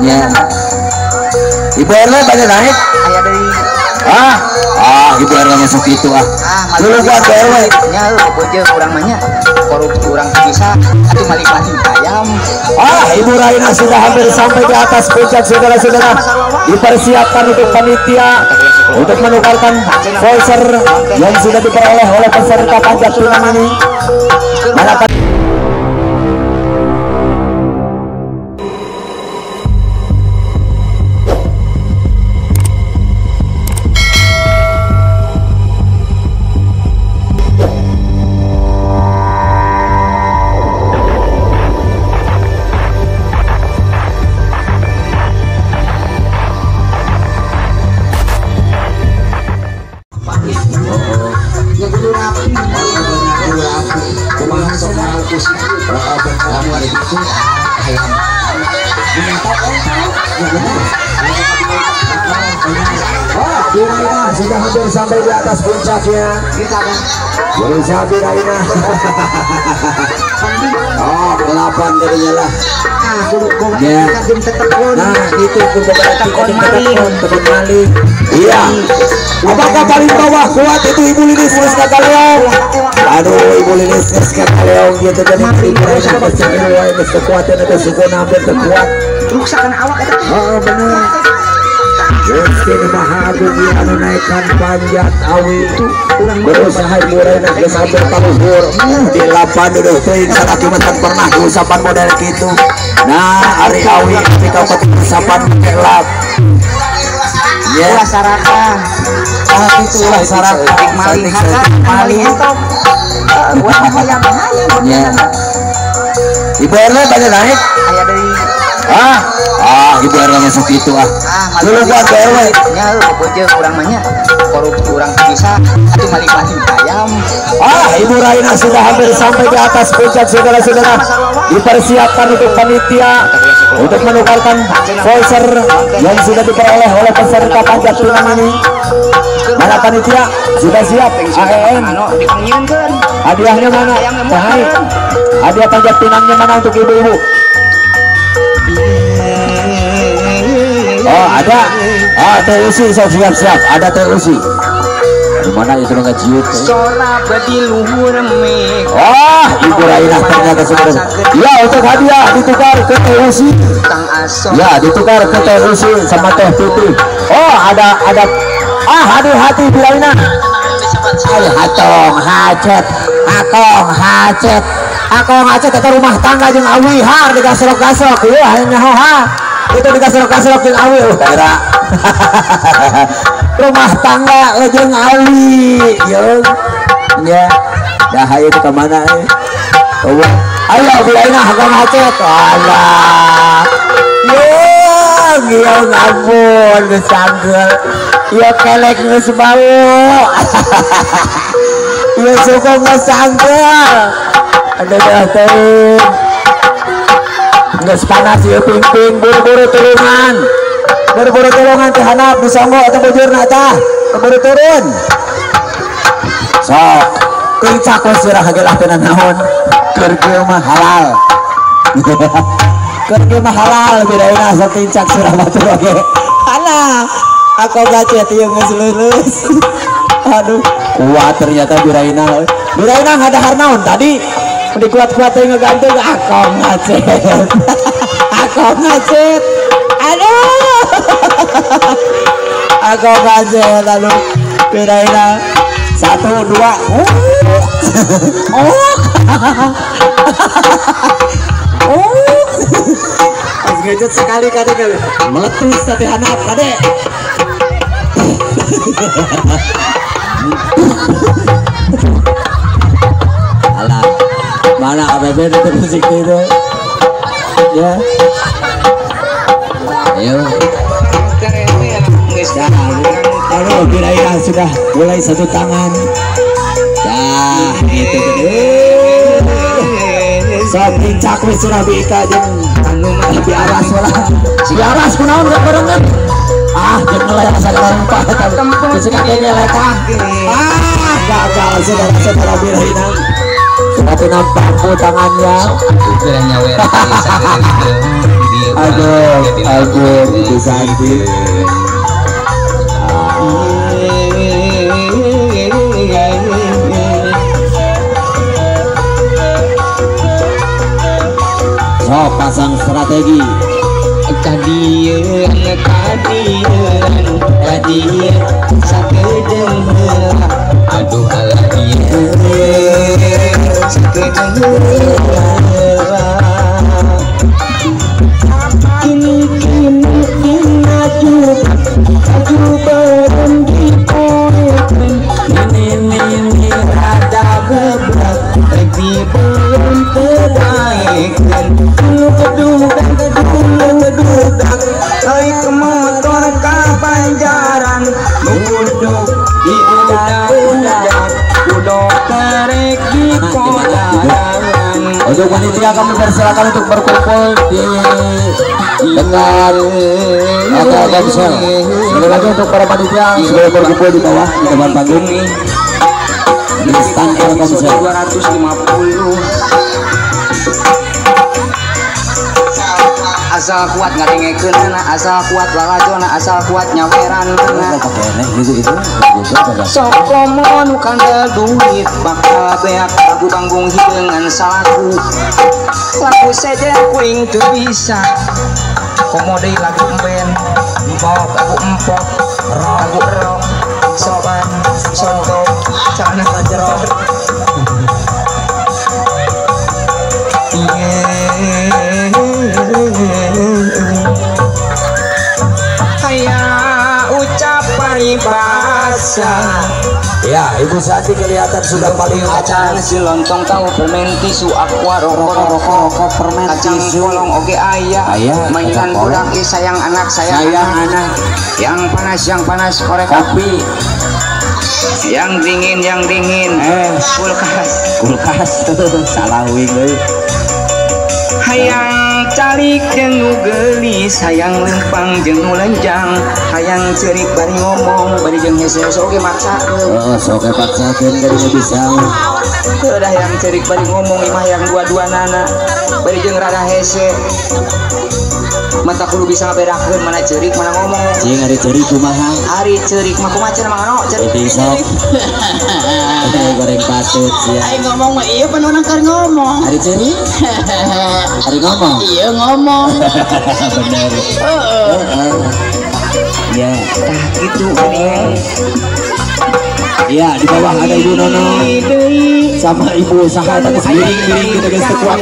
Ya. Ibu RW banyak naik. Aya deui. Ah, Ibu RW masuk itu ah. Dulu gua RW. Nya heuh urang mah nya. Korupsi urang bisa atuh maling-maling ayam. Ah, Ibu Raina sudah hampir sampai di atas puncak saudara-saudara. Dipersiapkan untuk panitia untuk menukarkan voucher yang sudah diperoleh oleh peserta panjat pinang ini. Mana sudah hampir sampai di atas puncaknya. Berusaha Biraina. Oh, 8 jadinya lah. Ya. Nah, itu tekun maling. Iya. Apakah paling bawah kuat itu Ibu Lilis Rizka Kaleong? Aduh, Ibu Lilis Rizka Kaleong gitu jadi Ibu Raina geus kekuatan atau suku hampir terkuat. Ruksakan awak eta. Oh, benar. Gusti Maha Agung anu naikkan panjat awi berusaha Ibu Raina geus hampir taluhur di 8 deuh teuing salaki mah tan pernah diusapan model kitu. Nah, ari awi ketika usapan kelap. Ya, ulah saraka. Ah, itu ulah saraka. Maling maling entong. Ya. Ibu RW banyak naik. Aya deui. Ah, Ibu RW masuk itu ah. Dulu gua RW. Nya heuh urang mah nya. Korupsi urang bisa atuh maling-maling ayam. Ah, Ibu Raina sudah hampir sampai di atas puncak saudara-saudara. Dipersiapkan untuk panitia untuk menukarkan voucher yang sudah diperoleh oleh peserta panjat pinang ini. Mana panitia? Sudah siap? AEM. Hadiahnya mana? Baik. Hadiah panjat pinangnya mana untuk ibu-ibu? Oh, ada. Ah, teh usi, siap-siap. Ada teh usi. Di mana itu nggak ciut? Oh, Ibu Raina ternyata sudah. Ya, untuk hadiah ditukar ke teh usi. Ya, ditukar ke teh usi sama teh putih. Oh, ada ah, hati-hati Ibu Raina. Ay, hatong hacet, akong hacet, akong hacet eta rumah tangga jeung awi har digasrok-gasrok. Ieu hayang nyaho ha. Itu digasrok-gasrok jeung awi daerah. Rumah tangga jeung awi. Yeung. Ya. Dah hayu ke mana euy? Ayo Ibu Raina akong hacet. Alah. Yeung, yeung ampun geus sanggel. Ieu kelek geus bau. Ieu suku geus sanggel. Aduh dah teuing. Geus panas ieu pingping buru-buru tulungan. Buru-buru tulungan teh handap disonggo atau bujurna tah. Buru turun. Sok, kincak we sirah ge lah teu naon. Keur kieu mah halal. Keur kieu mah halal biraina sok kincak sirah batur oge. Halah. Aku gacet ieu geus lulus. Aduh, kuat ternyata Biraina. Biraina ngadahar naon tadi? Di kuat-kuat teh ngegantung akong ngacet. Akong ngacet. Aduh. Akong ngacet aduh. Biraina 1 2. Oh. Oh. Ngejut sekali kade meletus tapi hanap kade. Alah, mana ABB itu musik itu? Ya. Ayo. Aduh, kira-kira sudah mulai satu tangan. Dah, gitu. Sok pincak wis surah bika jeung anu mah biaras lah. Biaras kunaon gak barengan? Ah, jeung ngeleh sagala rupa eta. Geus kakek ngelekah. Ah, gagal saudara-saudara Biraina. Tapi nampak tangannya. Aduh, aduh, Ibu Santi. So, pasang strategi. Kadieu kadieu kadieu sakedeung heula aduh alah ieu sakedeung heula kini kini dina jubat jubaran dipoekeun nini nini rada geblek rek dibeuleum teu daekeun lu kedudak kedudak naik motor ka Banjaran duduk di udak-udak kudo terek di kodaran. Untuk panitia kami persilakan untuk berkumpul di dengan Telkomsel. Sekali lagi untuk para panitia segera berkumpul di bawah di depan panggung di stand Telkomsel. 250 asal kuat ngadengekeunana, asal kuat lalajona, asal kuat nyaweranana. Sok komo nu kandel duit bakal beak lagu panggung hideungan salaku. Lagu sejen kuing teu bisa. Komo deui lagu emben, empok lagu empok, lagu erok, sopan, sontok, celana jero. Haya ucap paribasa. Ya, Ibu Santi kelihatan sudah paling kacang si lontong tahu permen tisu aqua rokok rokok rokok permen kacang kolong oge ayah mainan budak sayang anak sayang anak yang panas korek api yang dingin kulkas kulkas salah wing euy. Hayang calik jeung nu geulis, hayang lempang jeung nu lenjang, hayang ceurik bari ngomong, bari jeung hese-hese oge maksakeun. Heeh, sok ge paksakeun kadinya bisa. Heuh dah hayang ceurik bari ngomong imah hayang dua-duanana, bari jeung rada hese. Mata kudu bisa ngabedakeun mana ceurik mana ngomong. Cing ari ceurik kumaha? Ari ceurik mah kumaha cenah mangano ceurik. Sok. Goreng patut sia. Aing ngomong mah ieu pan urang keur ngomong. Ari ceurik? Ari ngomong. Iya ngomong. Bener. Heeh. Ya, tah kitu geuning. Iya, di bawah ada Ibu Nono sama Ibu Saha tadi miring-miring kita geus teu kuat.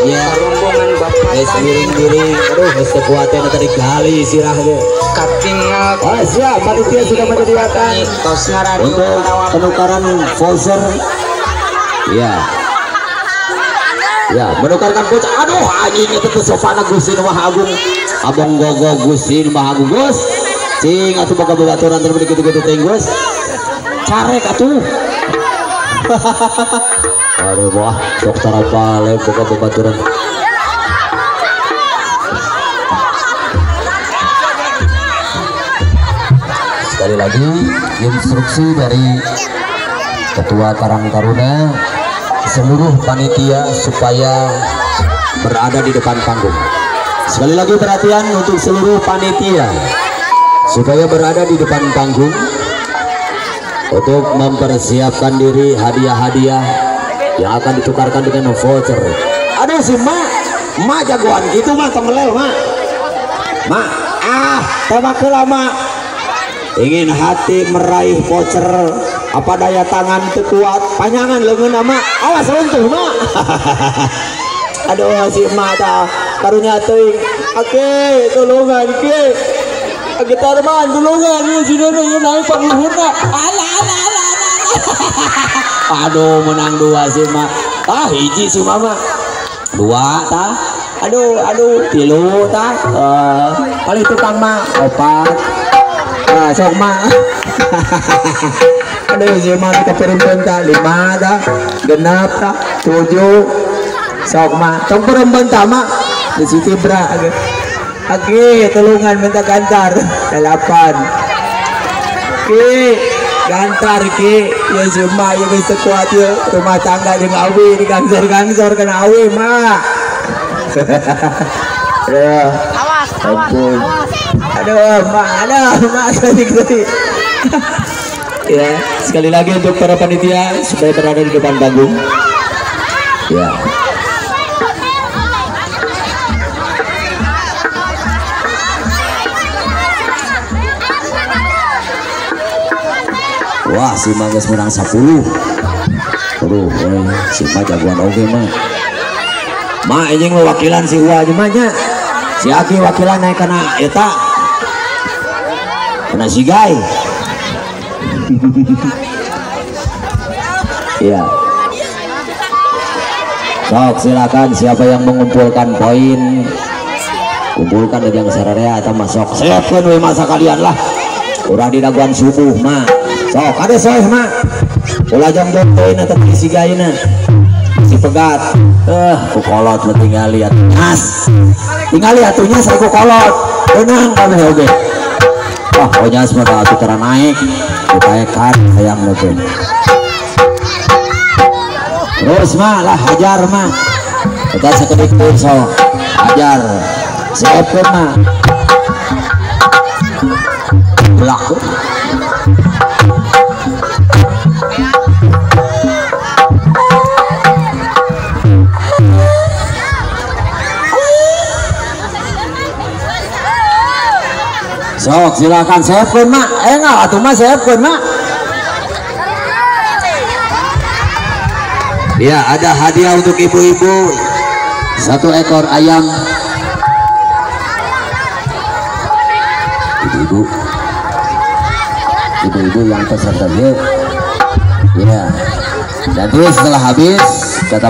Ya, rombongan bapak geus miring-miring. Aduh, geus teu kuat tadi gali sirah ge. Katingal. Oh, siap, panitia sudah menyediakan untuk penukaran voucher. Ya. Ya, menukarkan voucher. Aduh, anjing itu tuh sofana Gusti Maha Agung. Abang gogo Gusti Maha Agung, Gus. Cing atuh boga babaturan teh kitu-kitu teh, Gus. Carek atuh. Aduh, wah, sok tarapale boga babaturan. Sekali lagi instruksi dari Ketua Karang Taruna seluruh panitia supaya berada di depan panggung. Sekali lagi perhatian untuk seluruh panitia supaya berada di depan panggung untuk mempersiapkan diri hadiah-hadiah yang akan ditukarkan dengan voucher. Aduh si mak, mak jagoan gitu mak, temelel mak, mak, ah tembak lama. Ingin hati meraih voucher, apa daya tangan teu kuat, panjangan leungeun mak, awas runtuh mak. Aduh si mak tah karunya teuing. Oke, tulungan ke. Gitar man tulungan ieu si Dono ieu naik pangluhurna. Alah alah alah. Aduh menang dua si mak. Ah hiji si mama. Dua tah. Aduh aduh tilu tah. Paling tukang mak opat. Nah, sok mak. Aduh si mak kita perempuan tah 5 tah, genap tah, 7. Sok mak, tong perempuan tah mak. Di situ bra. Oke, tulungan minta gantar 8. Oke, gantar ki. Ya si mak ya geus teu kuat ya rumah tangga jeung awi digangsor-gangsor kana awi mak. Aduh. Awas, awas, awas. Aduh, mak, aduh, mak, sedih. Ya, sekali lagi untuk para panitia supaya berada di depan panggung. Ya. Wah, si Mangges menang 10. Aduh, si Ma jagoan oge mah. Ma anjing wakilan si Uwa aja mah nya. Si Aki wakilan naik kana eta. Kana sigai. Iya. Sok silakan siapa yang mengumpulkan poin. Kumpulkan aja yang sararea eta mah sok. Siapkeun we masa kalian lah. Urang di daguan subuh mah. Sok ada soeh mah. Ulah jong-jong poin eta sigaina. Si pegat. Ku kolot mah tingali atuh nyas. Tingali atuh nyas ku kolot. Beunang kabeh oge. Wah, onyas mah atuh tara naik. Ditaekan hayang teh. Terus mah lah hajar mah. Eta sakedik teh sok. Hajar. Siapkeun mah. Belak. Sok silakan siapkeun mak, enggak atuh mah siapkeun mak. Ya, ada hadiah untuk ibu-ibu. 1 ekor ayam. Ibu-ibu. Ibu-ibu yang peserta ya. Nanti setelah habis kata